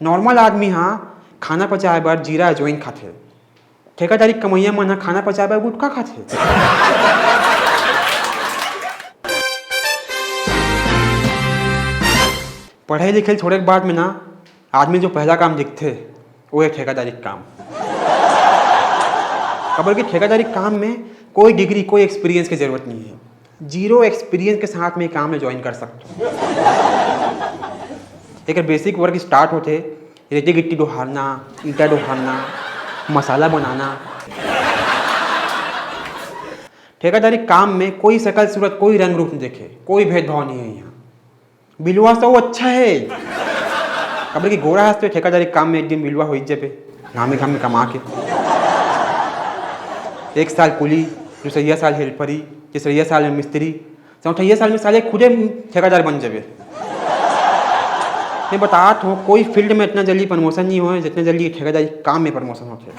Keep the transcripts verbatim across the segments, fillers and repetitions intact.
Normal आदमी हा खाना पचाए बर जीरा अजवाइन खाथे, ठेकेदारी कमैया मन हा खाना पचाए बर गुटखा खाथे। पढ़ाई लिखाई छोड़े के बाद में ना आदमी जो पहला काम दिखथे वो है ठेकेदारी के काम। काबर कि ठेकेदारी के काम में कोई डिग्री, कोई एक्सपीरियंस की जरूरत नहीं है। जीरो एक्सपीरियंस के साथ में काम में ज्वाइन कर सकते हो। एक बेसिक वर्क स्टार्ट होते, रेती गिट्टी डोहारना, ईंटा डोहारना, मसाला बनाना। ठेकेदारी काम में कोई शकल सूरत, कोई रंग रूप नहीं देखे, कोई भेदभाव नहीं है यहाँ। बिलवा सौ अच्छा है। काबर कि गोरा हस तो ठेकेदारी काम में एक दिन बिलवा हो ही जाबे, घामे घामे कमा के। एक साल कुली, दूसरिया साल हेल्परी, तीसरिया साल में मिस्त्री, चौथैया साल में साले खुदे ठेकेदार बन जाबे। मैं बतात हूँ, कोई फील्ड में इतना जल्दी प्रमोशन नहीं होए जितने जल्दी ठेकेदारी काम में प्रमोशन होते।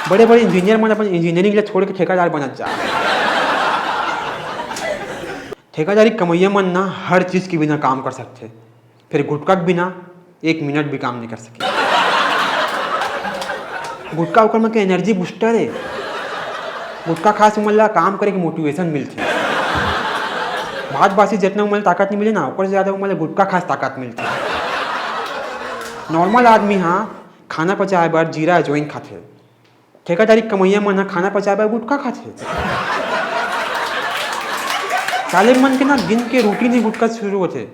बड़े बड़े इंजीनियर मन अपन इंजीनियरिंग ला छोड़ के ठेकेदार बनत जा। ठेकेदारी कमैया मन ना हर चीज के बिना काम कर सकथे, फिर गुटखा के बिना एक मिनट भी काम नहीं कर सके। गुटखा ओकर मन के एनर्जी बूस्टर है। गुटखा खाए से उमन ला काम करे के मोटिवेशन मिलथे। भात बासी जितना उमन ला ताकत नहीं मिले ना, ओकर से ज्यादा उमन ला गुटखा खाए से ताकत मिलथे। नॉर्मल आदमी हा खाना पचाए बर जीरा अजवाइन खाथे, ठेकेदारी कमैया मन हा खाना पचाए बर गुटखा खाथे। साले मन के ना दिन के रूटीन ही गुटखा से शुरू होथे।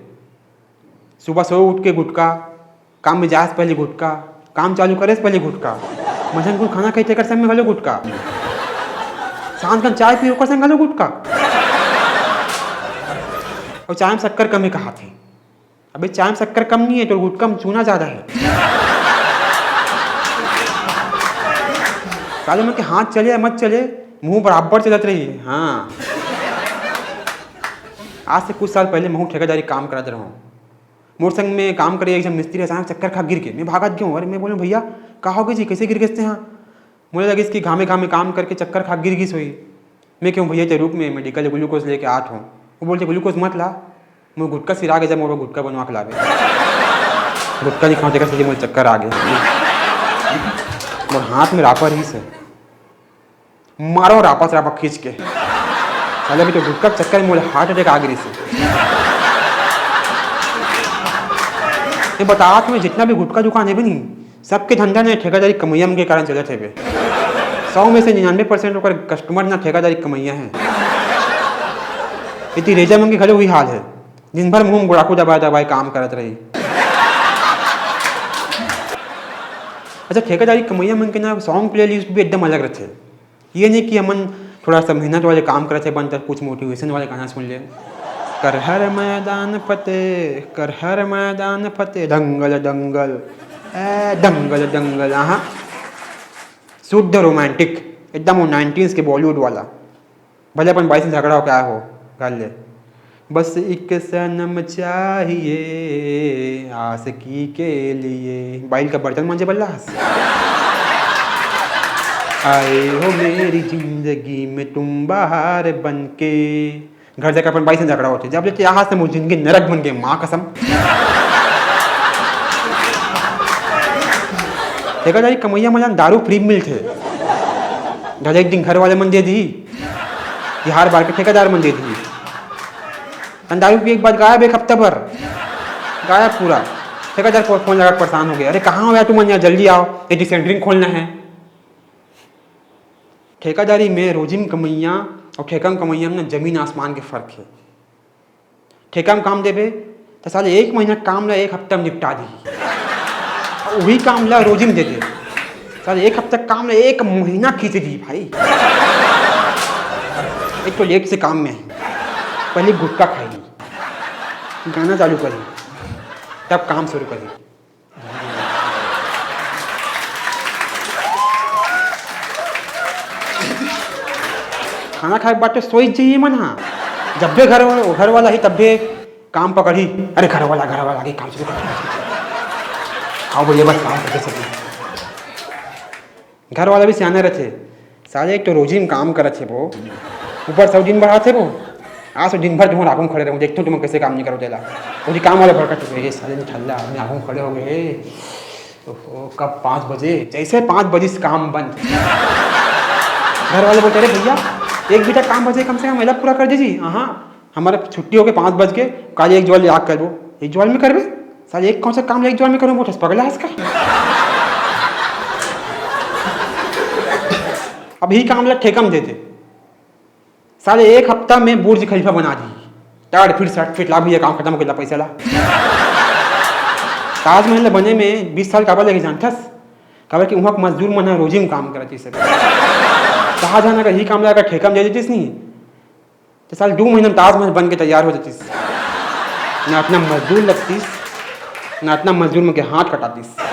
सुबह सो उठ के गुटखा, काम में जाए से पहले गुटखा, काम चालू करे से पहले गुटखा, मझन कुन खाना खाई तेकर समय घलो गुटखा, सांझ कन चाय पी ओकर संग घलो गुटखा। और चाय में शक्कर कम है कहाथे। अबे चाय में शक्कर कम नहीं है, तो गुटखा में चूना ज्यादा है। साले मन के हाथ चले या मत चले, मुंह बराबर चलत रही। हाँ, आज से कुछ साल पहले महू ठेकेदारी काम करत रहूँ। मोर संग में काम करे एक झन मिस्त्री अचानक चक्कर खा गिर के, मैं भागत गयो। अरे मैं बोलूँ, "भैया, का हो गए जी, कैसे गिर गए थे?" हाँ, मोला लगिस कि घामे घामे काम करके चक्कर खा गिर गिस होही। मैं कहूँ, "भैया, ते रुक, मैं मेडिकल ग्लूकोज लेके आत हूँ।" वो बोलते, "ग्लूकोज मत ला, मोर गुटखा सिरा के, जब मोर गुटखा बनवा के लाबे।" गुटखा नहीं खाओ, तेकर से मोर चक्कर आ गए। मोर हाथ में रापा रही से मारो रापा से रापा खींच के। साले अभी तो गुटखा के चक्कर में मोला हार्ट अटैक आ गई से। ये बता, तुम्हें जितना भी गुटखा दुकान है भी नहीं, सबके धंधा ने ठेकेदारी कमैया मन के कारण चलत हेबे। सौ में से निन्यानवे परसेंट ओकर कस्टमर ना ठेकेदारी कमैया है। इतनी रेजा मन के घलो वही हाल है, दिन भर मुंह में गुड़ाखू दबाए दबाए काम करत रही। अच्छा, ठेकेदारी कमैया मन के ना सॉन्ग प्लेलिस्ट भी एकदम अलग रहते। ये नहीं कि हमन थोड़ा सा मेहनत वाले काम करत हे, बनता कुछ मोटिवेशन वाले गाना सुन ले। कर हर मैदान फतेह, कर हर मैदान फतेह, दंगल दंगल, ए दंगल दंगल। हाँ, शुद्ध रोमांटिक, एकदम वो नाइनटीज के बॉलीवुड वाला। भले अपन बाई से झगड़ा होके आए हो घर ले, बस एक सनम चाहिए आशिकी के लिए। बाइल का बर्तन मांजे बल्ला हस। आए हो मेरी जिंदगी में तुम बहार बन के। घर जाके अपन बाई से झगड़ा होते, जब लेते यहाँ से मोर जिंदगी नरक बन गए, माँ कसम। ठेकेदारी कमैया मन ला दारू फ्री मिलथे। घर एक दिन घर वाले मन दे दी, बिहार बार के ठेकेदार मन दे दी। दारू पी एक बार गायब, एक हफ्ता भर गायब पूरा। ठेकेदार को फोन लगा के परेशान हो गया, "अरे कहाँ हो यार तुम यार, जल्दी आओ, एक डिस्पेंसरी खोलना है।" ठेकेदारी में रोजिम कमैया और ठेका में कमैया में ना जमीन आसमान के फर्क है। ठेका में काम देबे तो साले एक महीना काम ला एक हफ्ता में निपटा दी, वही काम ला रोजिम दे दे। साले एक हफ्ता काम ला एक महीना खींच दी भाई। एक तो लेट से काम में आई, पहले गुटखा खाई, गाना चालू करी, तब काम शुरू करी। खाना खाए के बाद तो सोई जाइए मन हा। जब भी घर घर वाला ही तब भी काम पकड़ी। अरे घर वाला, घर वाला आगे काम शुरू कर। खाओ भैया, बस काम करके सब। घर वाला भी सियाना रहते। साले एक तो रोजी में काम करत हे वो, ऊपर सौ दिन बढ़ाते वो। आज तो दिन भर तुमन आगू म खड़े रहूं, देखथों तुमन कैसे काम नहीं करो तेला। वो जी काम वाला भड़का चुके, ये साले निठल्ला आदमी आगू म खड़े हो गए। ओहो, कब पाँच बजे? जैसे पाँच बजे से काम बंद। घर वाले बोलते, "अरे भैया, एक बीता काम बचे कम से कम, एला पूरा कर दीजिए।" हाँ, हमारे छुट्टी हो गई पाँच बज के, काल एक ज्वाल आग करबो। एक ज्वाल में करबे? साले एक कौन सा काम एक ज्वाल में करूँ, बोलस पगला है इसका। अब ही काम ला ठेका में देते। साले एक हफ्ता में बुर्ज खलीफा बना दी। टाड़ फिर सट फिट ला भैया, काम खत्म हो गया, पैसा ला। ताजमहल बने में बीस साल काबर लगे जानथस? काबर कि उहाँ के मजदूर मन ह रोजी में काम करत रहिस। शाहजहां अगर ही काम ला अगर ठेका में दे देतिस नहीं, तो साल दू महीना में ताजमहल बन के तैयार हो जातिस। ना इतना मजदूर लगतिस, ना इतना मजदूर मन के हाथ कटातिस।